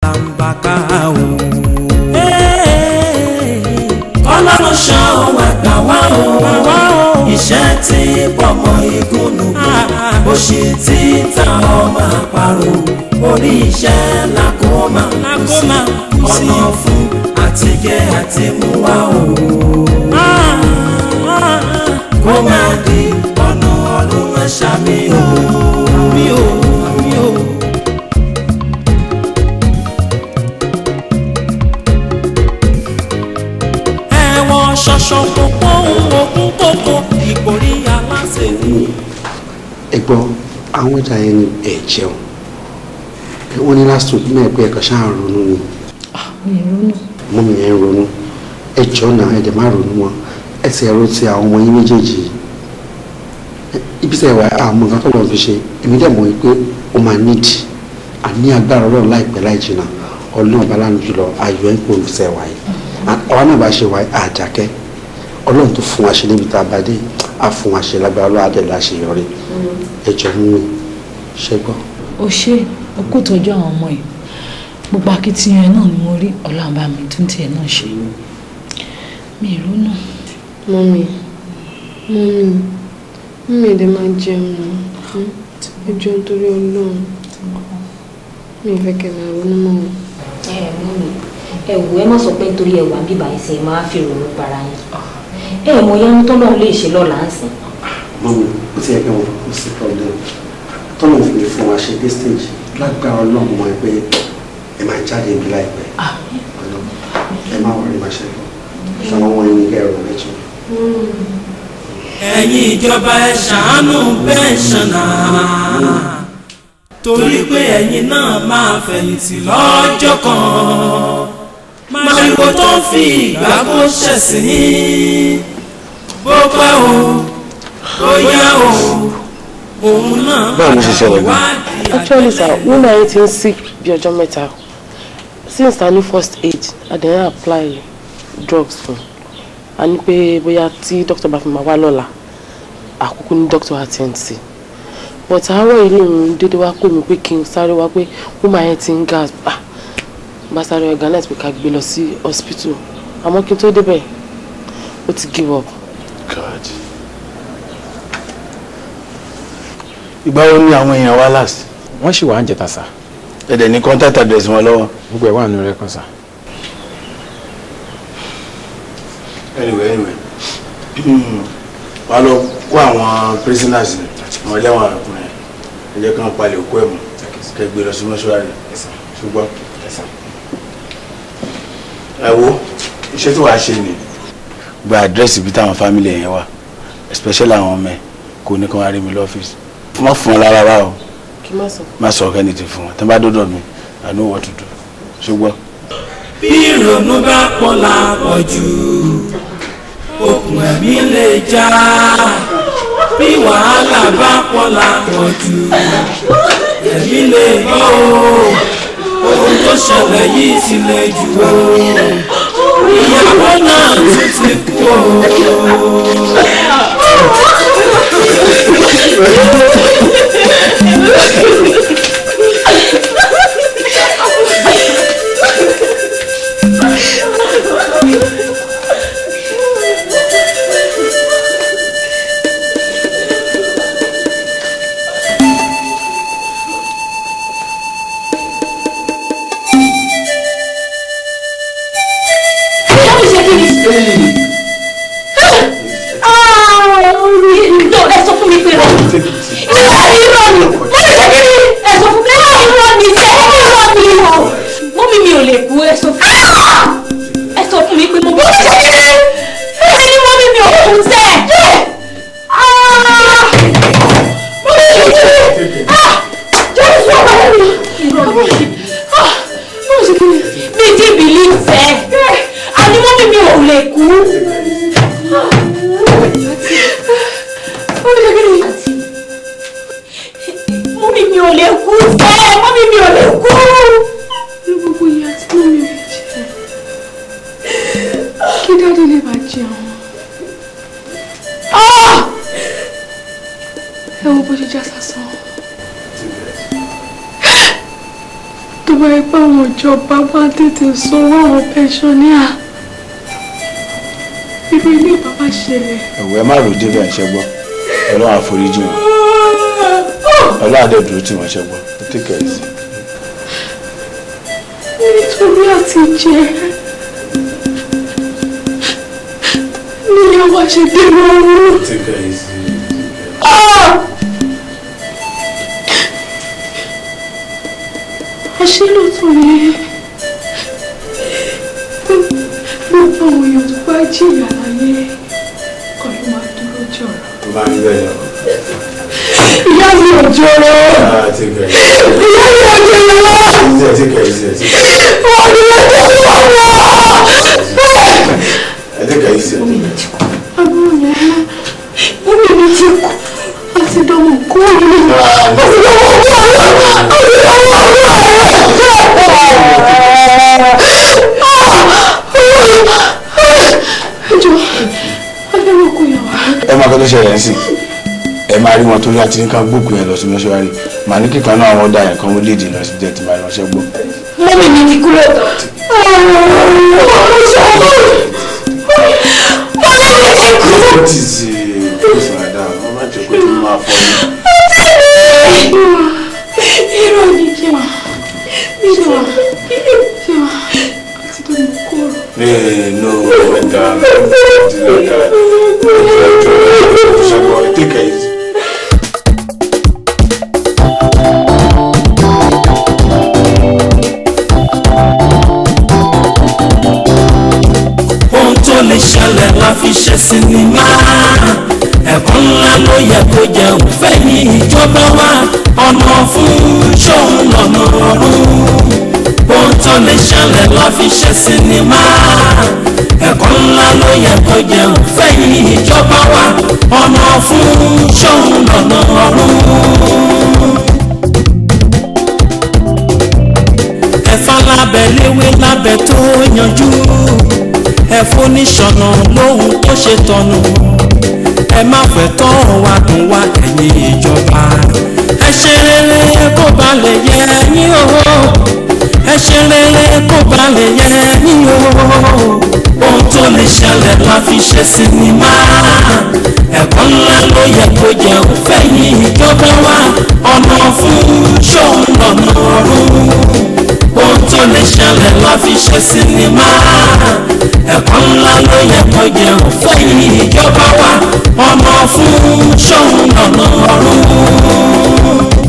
là ń bá ká o. Ọlọ́run ṣọ́ wa gbà wá o, iṣẹ́ tí bọ́mọ ìgúnnugún òṣì tí ta ọmọ àparò, orí iṣẹ́ làkó máa kú sí, ọ̀nà fún àtijẹ́ àti mú wá o. Kó máa di ọ̀nà ọ̀run ẹ̀ṣà mi o. Mi ò, mi ò. Ẹ̀wọ̀n ṣọ̀ṣọ̀ kókó ògùn kókó ìkórí aláṣẹ. Ẹ gbọ́, àwọn ìjà yẹn ni ẹ jẹun. Wọ́n ní last week náà pé ẹ̀kọ́ ṣáà ń ronú ni. Mi ronú. Mọ́mí yẹn ń ronú. Ẹ jọ náà, ẹ dẹ̀ má ronú wọn. Ẹ ti ẹ̀rọ ti àwọn ọmọ yín méjèèjì. Ibi tẹ̀ wá àmọ́ nǹkan tó lọ́ọ́ fi ṣe, èmi dẹ̀ mọ̀ pé ó máa nídìí. Àní agbára Ọlọ́run láìpẹ́ láì jìnnà. Ọlọ́run bá lánàá jùlọ ayọ̀ ẹ̀ ń pò ibi tẹ̀ wá yìí. Àwa náà bá ṣe wá àjàkẹ́. Ọlọ́run tó fún wa ṣe níbi tá a bá dé, á fún wa ṣe lágbára Ọlọ́run á dẹ̀ láṣeyọrí. Ẹ jọ mú mi, ṣé gbọ́? O ṣe, o kò tọ́jú àwọn ọmọ yìí. Gbogbo akitiyan ẹ náà ni mo rí, Ọlọ́run bá mi tún tiẹ̀ náà ṣe. Mi ì ronú. Mọ́mí, mọ́mí, mọ́mí ẹ̀dẹ̀ máa jẹun náà. Ẹ jọ̀ọ́ nítorí Ọlọ́run. Mi ì fẹ́ kẹ́ máa ronú mọ́ o. Ẹ mọ́mí, ẹ wò ẹ má sọ pé nítorí ẹ wà bíbá ẹ ṣe máa fi ronú para yín. Ẹ mọ ìyanu tọ́lọ́run lè ṣe lọ́la ń sìn. Mọ́mí, ó ti yẹ kí wọ́n kó sí problem. Tọ́lọ́run fi lè fún wa ṣe dé stage lágbára Ọlọ́run mọ̀ pé ẹ máa jáde ibi láìpẹ́. Ọlọ́run, ẹ má wọrí máa ṣe lọ. Ṣé àwọn ọmọ yín ní kẹ́ ẹ̀rọ lẹ́jọ́? Ẹ̀yin ìjọba ẹ ṣàánú pẹ́ńṣọ̀nà, torí pé ẹ̀yin náà máa fẹ̀yìntì lọ́jọ́ kan. Màrìwò tó ń fi ìgbàgbọ́ ṣẹ̀sín, bó pẹ́ o, bóyá o, òun náà Báwo ló ṣe ṣẹlẹ̀ gan? Actually sir, woman yẹn ti ń sick bí ọjọ́ mẹ́ta. Since ta ní first aid, a dẹ̀ ń apply drugs fún. A ní pé bóyá tí doctor bá fi máa wá lọ́la, àkókò ní doctor attend sí. But àárọ̀ yìí lòun dédé wá pè mí pé kí n sáré wá pé woman yẹn ti ń gas. Ah, bá sáré organize pé ká gbé lọ sí hospital. Àmọ́ kí n tó débẹ̀, ó ti give up. God. Ìgbà wo ni àwọn èèyàn wá last? Wọ́n ṣì wà ń jẹta sá. Ẹ dẹ̀ ní contact address wọn lọ́wọ́. Gbogbo ẹ̀ wà nínú rẹ́kọ̀n sá. Anyway, anyway. Wàá lọ kó àwọn prisoners, àwọn ẹlẹ́wọ̀n ọkùnrin. Ẹ jẹ́ kí wọ́n palẹ̀ òkú ẹ̀ mọ́. Kẹ́ gbé lọ sí mọ́ṣúárì. Ṣùgbọ́n ẹ wo iṣẹ́ tí wàá ṣe ni. Gba àdírẹ́sì ibi táwọn fámìlì yẹn wà, especially àwọn ọmọ ẹ, kò ní kí wọ́n rí mi lọ́fíìsì. Má fún wọn lára wa o. Kí má sọ. Má sọ ọ̀kẹ́ ní ti fún wọn. Tí wọ́n bá dọ́dọ̀ mi, I know what to do. Ṣùgbọ́n. Bí ìrònú bá pọ̀ lápọ̀jù, okùn ẹ̀mí lè já. Bí wàhálà bá pọ̀ lápọ̀jù, ẹ̀mí lè bọ́ o. Ohun tó ṣẹlẹ̀ yìí ti lè jù o. Ìyàwó náà tún ti kú o. No, ẹ sọ fún mi pé irọ́ irọ́ ni. Mọ́mí ṣe kí ni? Ẹ sọ fún mi irọ́ ni ṣe irọ́ ni o. Mọ́mí mi ò lè kú, ẹ sọ fún mi. Ẹ sọ fún mi pé mọ́mí ṣe kí ni? Ẹ ní mọ́mí mi ò kú sẹ́. Mọ́mí ṣe kí ni? Jésù ọ̀bà mi. Mọ́mí ṣe kí ni? Mi ti bìlí fẹ́. Àní mọ́mí mi ò lè kú. ìjọba bá tètè sanwó àwọn pẹ́ńsọ́níà, irú ilé bàbá ṣẹlẹ̀. Ẹ̀wọ̀ ẹ má rò débẹ̀ ẹ̀ ṣẹ́gbọ́. Ọlọ́run àforíjì wọn. Ọlọ́run á dẹ̀ dúró tì wọ́n ṣẹ́gbọ́. Take it easy. Nítorí àti jẹ níyàwó ṣe dé lọ́rùn. Take it easy. Àṣé lóòótọ́ ni gbogbo àwọn èèyàn tó bá jìyà láyé kọ́ ló máa dúró jọ̀rọ̀. Tó bá ń bẹ̀ lọ. Ìyá mi ò jọrọ. Take it easy. Ìyá mi ò jọrọ. Take it easy. Wọ́n ní wọ́n ti wọ́n wọ́. Take it easy. Àbúrò mi, mọ́mí mi ti kú àti dánwò kú mi. Àti dánwò kú mi. Àti dánwò kú mi. Ẹjọ́, adánwò kú yà wá. Ẹ máa kọ́ tó ṣẹlẹ̀ ń sìn. Ẹ máa rí wọn torí àti nǹkan gbókùn yẹn lọ sí mọ́ṣúárì. Màá ní kíkan náà àwọn ọ̀dà yẹn kan mú léèdì lọ sí jẹ́ ti máa ránṣẹ́ gbọ́. Mọ́mí mi ti kú lóòótọ́. Mọ́mí mi ti kú. Ó ti ṣe oṣù àdá, wọ́n má jẹ́ kó tó máa fọ́ mi. Irọ́ ni jẹ́ ṣé wà àti tó mú kó rọ̀. No, madam, ṣùgbọ́n take it easy. Ohun tó lè ṣẹlẹ̀ la fi ṣe sinimá. Ẹ̀kọ́ ńlá ló yẹ kó jẹ́ òfẹ́ ní ìjọba wa. Ọ̀nà fún ṣóun lọ́nà ọ̀run. Ohun tó lè ṣẹlẹ̀ la fi ṣe sinimá. Ẹ̀kọ́ ńlá ló yẹ kó jẹ́ òfẹ́ ní ìjọba wa. Ọ̀nà fún ṣóun lọ́nà ọ̀run. Ẹ̀fà lábẹ́ léwé lábẹ́ tó yanjú. Ẹ̀fọ́ níṣọ̀nà lóhun tó ṣe tọ̀nù. Ẹ má fẹ́ tọ́ wa dùn wá ẹ̀yin ìjọba. Ẹ ṣe rere kó ba lè yẹ yín o. Ẹ ṣe rere kó ba lè yẹ yín o. Ohun tó lè ṣẹlẹ̀ la fi ṣe sinimá. Ẹ̀kọ́ ńlá ló yẹ kó jẹ́ òfẹ́ yín ìjọba wa. Ọ̀nà fún ṣóun lọ́nà ọ̀run. Ohun tó lè ṣẹlẹ̀ la fi ṣe sinimá. Ẹ̀kọ́ ńlá ló yẹ kó jẹ́ òfẹ́ yín ìjọba wa. Ọ̀nà fún ṣóun lọ́nà ọ̀run.